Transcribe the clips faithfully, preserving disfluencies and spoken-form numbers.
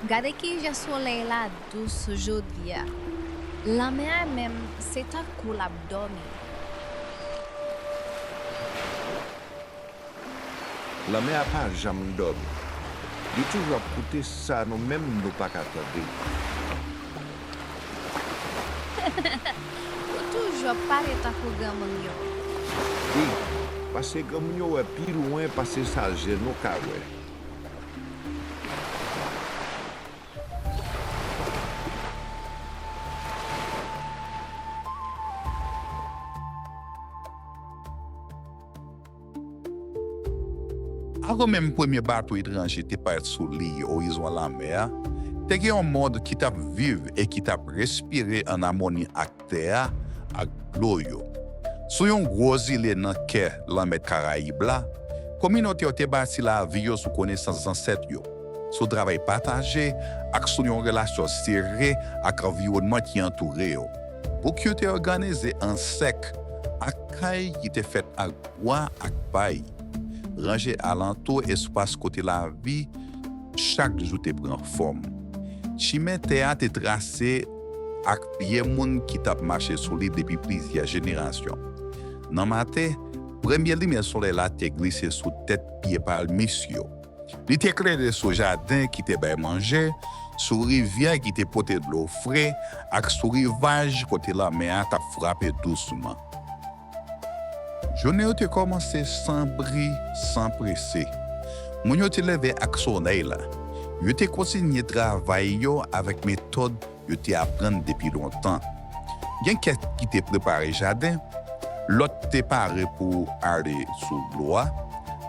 Gade kijan solèy la dous jodi a. Lanmè a menm, se tankou l ap dòmi. Lanmè a pa janm dòmi. Li toujou ap koute sa nou menm nou pa ka tande. Ou toujou ap pale tankou granmoun yo. Wi, paske granmoun yo wè pi lwen pase sa je nou ka wè. Avan menm premye bato etranje te parèt sou liy orizon lanmè a, te gen yon mond ki t ap viv e ki t ap respire ann amoni ak tè a ak dlo yo. Sou yon gwo zile nan kè lanmè Karayib la, kominote yo te bati lavi yo sou konesans zansèt yo, sou travay pataje ak sou yon relasyon sere ak anviwònman ki antoure yo. Bouk yo te òganize an sèk ak kay ki te fèt ak bwa ak pay. Ranje alantou espas kote lavi chak jou te pran fòm. Chimen tè a te trase ak pye moun ki t ap mache sou li depi plizyè jenerasyon. Nan maten, premye limyè solèy la te glise sou tèt pye palmis yo. Li te klere sou jaden ki te bay manje, sou rivyè ki te pote dlo fre, ak sou rivaj kote lanmè a t ap frape dousman. Jounen yo te kòmanse san bri, san prese. Moun yo te leve ak solèy la. Yo te kontinye travay yo avèk metòd yo te aprann depi lontan. Gen kèk ki te prepare jaden, lòt te pare pou ale sou dlo a,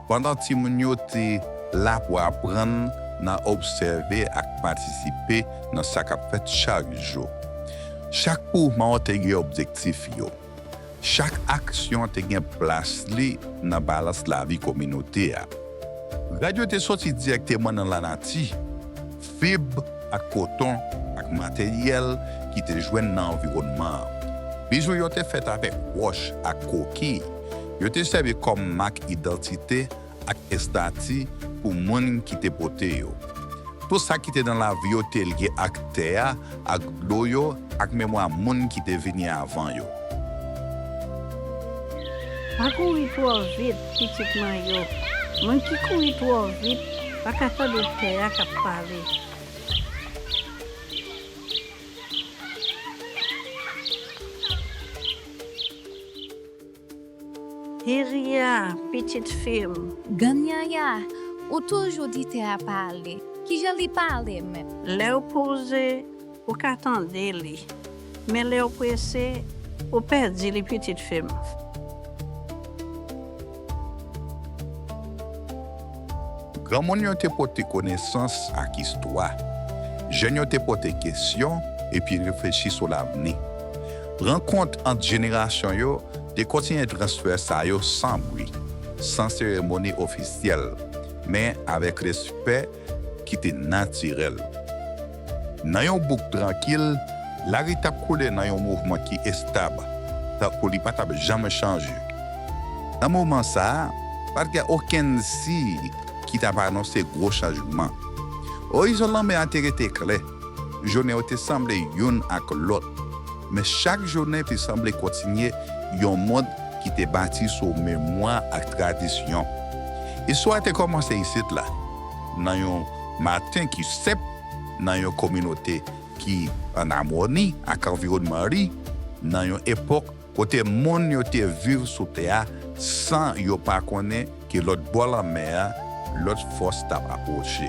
pandan timoun yo te la pou aprann nan obsève ak patisipe nan sa k ap fèt chak jou. Chak mouvman yo te gen objektif yo. Chak aksyon te gen plas li nan balans lavi kominote a. Rad yo te soti dirèkteman nan lanati, fib ak koton ak materyèl ki te jwenn nan anviwònman an. Bijou yo te fèt avèk wòch ak kokiy. Yo te sèvi kòm mak idantite ak estati pou moun ki te pote yo. Tout sa ki te nan lavi yo te lye ak tè a, ak dlo yo, ak memwa moun ki te vini avan yo. Pa kouri twò vit, pitit manyo. Moun ki kouri twò vit pa ka tande tè a k ap pale. Hirya, pitit fi m. Grannyaya, ou toujou di tè a pale. Kijan li pale menm? Lè w poze, ou ka tande li. Men lè w prese, ou pèdi li, pitit fi m. Granmoun yo te pote konesans ak istwa. Jèn yo te pote kesyon epi reflechi sou lavni. Rankont ant jenerasyon yo te kontinye transfè sa yo san bri, san seremoni ofisyèl, men avèk respè ki te natirèl. Nan yon bouk trankil, lari t ap koule nan yon mouvman ki estab, tankou li pa t ap janm chanje. Nan moman sa a, pa t gen okenn siy ki t ap anonse gwo chanjman. Orizon lanmè a te rete klè. Jounen yo te sanble youn ak lòt, men chak jounen te sanble kontinye yon mond ki te bati sou memwa ak tradisyon. Istwa a te kòmanse isit la, nan yon maten ki senp, nan yon kominote ki ann amoni ak anviwònman li, nan yon epòk kote moun yo te viv sou tè a san yo pa konnen ke lòt bò lanmè a, lòt fòs t ap apwoche.